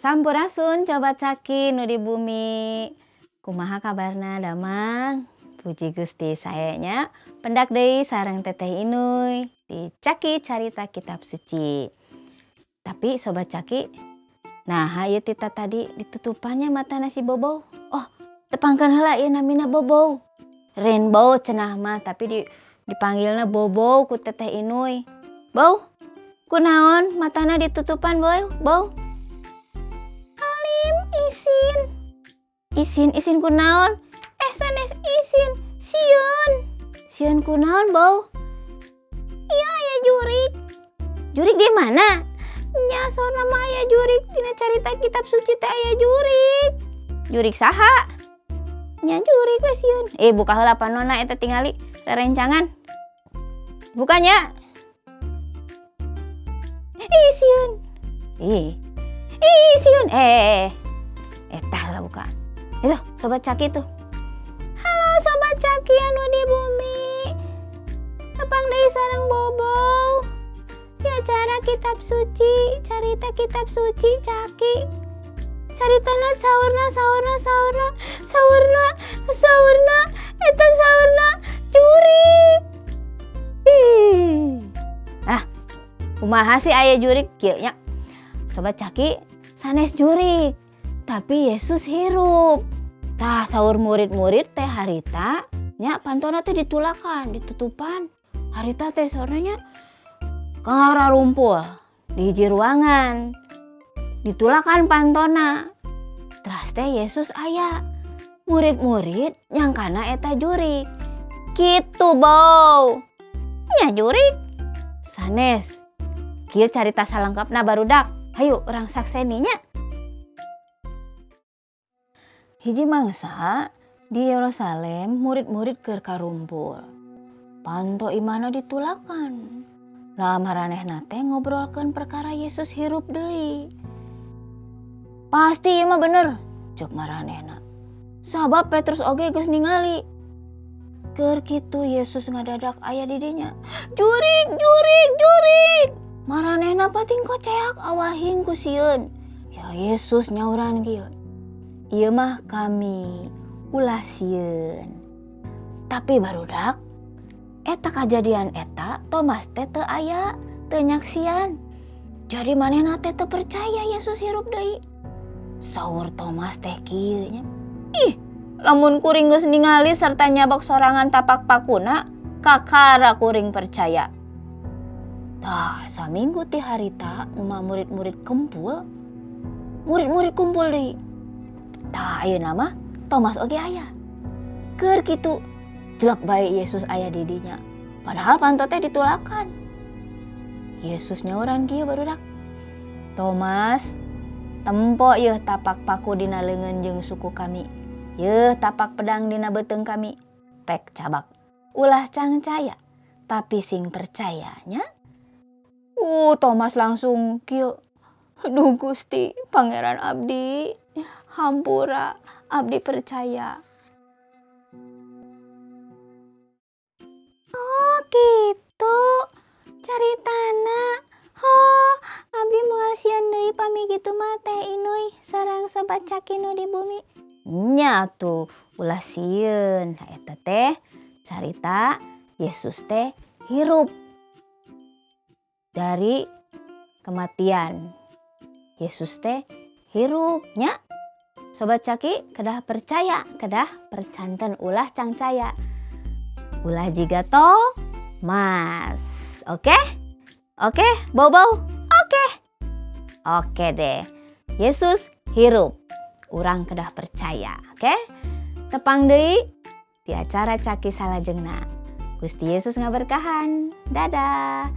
Sampurasun, Sobat Caki nu di bumi. Kumaha kabarna, damang? Puji Gusti sae nya. Pendak deui sareng Teteh Inuy di Caki Carita Kitab Suci. Tapi Sobat Caki, nah, ieu tita tadi ditutupannya matana si Bobo. Oh, tepangkeun heula, ieu namina Bobo. Rainbow cenah mah, tapi dipanggilna Bobo ku Teteh Inuy. Bow, kunaon matana ditutupan, Boy? Bow? Alim, isin. Isin, isin kunaon? Eh, sanes isin, sieun. Sieun kunaon, Bow? Iya, aya jurik. Jurik di mana? Nya, saurna mah aya jurik, dina carita kitab suci teh aya jurik. Jurik saha? Nya, jurik we sieun. Eh, buka heula panona eta, tingali rerencangan. Bukannya? Ih, sieun. Ih. Ih, sieun. Eh, eta heula buka. Itu Sobat Caki tuh. Halo, Sobat Caki anu di bumi. Tepang deui sareng Bobo di acara kitab suci, carita kitab suci Caki. Caritana saurna saurna saurna saurna saurna eta saurna jurik. Ih. Ah, kumaha sih aya jurik kieu nya? Sobat Caki, sanes jurik, tapi Yesus hirup. Tah, saur murid-murid teh harita nya pantona teh ditulakan, ditutupan. Harita teh saurna rumpul di hiji ruangan. Ditulakan pantona. Teras teh Yesus aya. Murid-murid nyangkana eta jurik. Kitu, Bow. Nya, jurik. Sanes. Kieu carita salengkapna, barudak. Hayu urang sakseni nya. Hiji mangsa di Yerusalem, murid-murid keur karumpul. Panto imahna ditulakan. Nah, maranehna teh ngobrolkeun perkara Yesus hirup deui. "Pasti ieu mah bener," cek maranehna. "Sabab Petrus oge geus ningali." Keur kitu Yesus ngadadak aya di dinya. "Jurik, jurik, jurik!" Maranehna pating koceak awahing ku sieun. Ya, Yesus nyauran kieu. "Ieu mah kami, ulah sieun." Tapi barudak, eta kajadian eta Thomas teh teu aya, teu nyaksian. Jadi manehna teh teu percaya Yesus hirup deui. Saur Thomas teh kieu nya. "Ih, lamun kuring geus ningali serta nyabak sorangan tapak pakuna, kakara kuring percaya." Tah, saminggu ti harita nu mah murid-murid kumpul. Murid-murid kumpul deui. Tah, ayeuna mah Thomas oge aya. Keur kitu jelek bae Yesus aya di dinya. Padahal panto teh ditulakan. Yesus nyauran kieu, barudak. "Thomas, tempo yeuh tapak paku dina leungeun jeung suku kami. Yeuh tapak pedang dina beuteung kami. Pek cabak. Ulah cangcaya, tapi sing percaya nya." Thomas langsung kieu. "Aduh Gusti, Pangeran abdi, hampura, abdi percaya." Oh, gitu caritana. Oh, abdi moal sieun deui pami kitu mah, Teh Inuy sareng Sobat Caki nu di bumi. Nya tuh, ulah sieun. Nah, eta teh carita Yesus teh hirup dari kematian. Yesus teh hirup nya. Sobat Caki kedah percaya, kedah percanten, ulah cangcaya. Ulah jiga Thomas. Oke? Oke, bau-bau? Oke. Oke deh. Yesus hirup. Urang kedah percaya, oke? Tepang deui di acara Caki salajengna. Gusti Yesus ngaberkahan. Dadah.